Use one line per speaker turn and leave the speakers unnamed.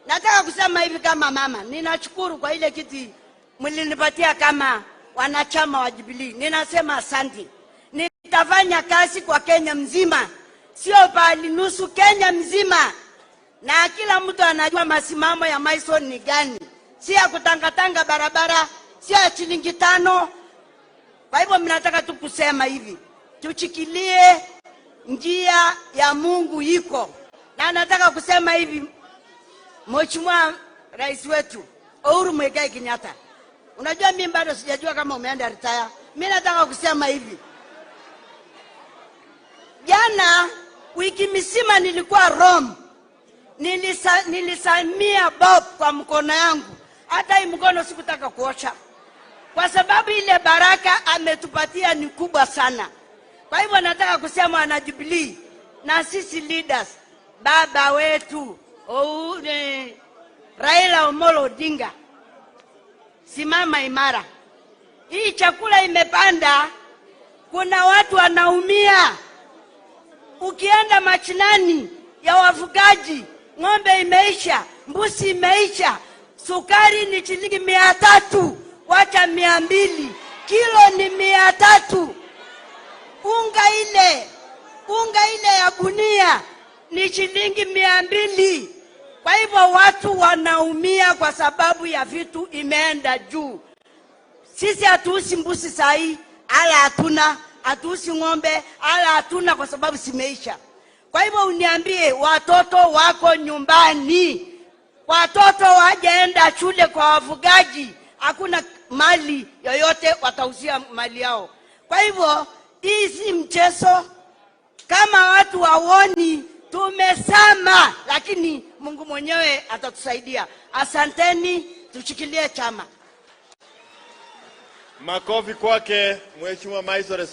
Nataka kusema hivi kama mama, ninashukuru kwa ile kiti mlinipatia kama wanachama wa Jubilee. Ninasema asante. Nitafanya kazi kwa Kenya mzima, sio pahali nusu, Kenya mzima, na kila mtu anajua masimamo ya Maison ni gani, si ya kutangatanga barabara, si ya shilingi 5. Kwa hivyo mnataka tu kusema hivi, tushikilie njia ya Mungu iko, na nataka kusema hivi, Mheshimiwa Rais wetu Uhuru Muigai Kenyatta, unajua mimi bado sijajua kama umeenda retire. Mimi nataka kusema hivi, jana wiki mzima nilikuwa Rome, nilisalimia Pope kwa mkono yangu, hata hii mkono sikutaka kuosha kwa sababu ile baraka ametupatia ni kubwa sana. Kwa hivyo nataka kusema wana Jubilee na sisi leaders, baba wetu Raila Amolo Odinga, simama imara. Hii chakula imepanda, kuna watu wanaumia. Ukienda machinani ya wafugaji, ng'ombe imeisha, mbuzi imeisha, sukari ni shilingi 300, wacha 200, kilo ni 300. Unga ile ya gunia ni shilingi 200. Kwa hivyo watu wanaumia kwa sababu ya vitu imeenda juu. Sisi hatuuzi mbuzi sahi, ala hatuna, hatuuzi ng'ombe, ala hatuna, kwa sababu zimeisha. Kwa hivyo uniambie, watoto wako nyumbani, watoto wajaenda shule kwa wafugaji, hakuna mali yoyote watauzia mali yao. Kwa hivyo hii si mchezo. Kama watu waoni tumesama, lakini Mungu mwenyewe atatusaidia. Asanteni, tushikilie chama.
Makofi kwake Mheshimiwa Maison.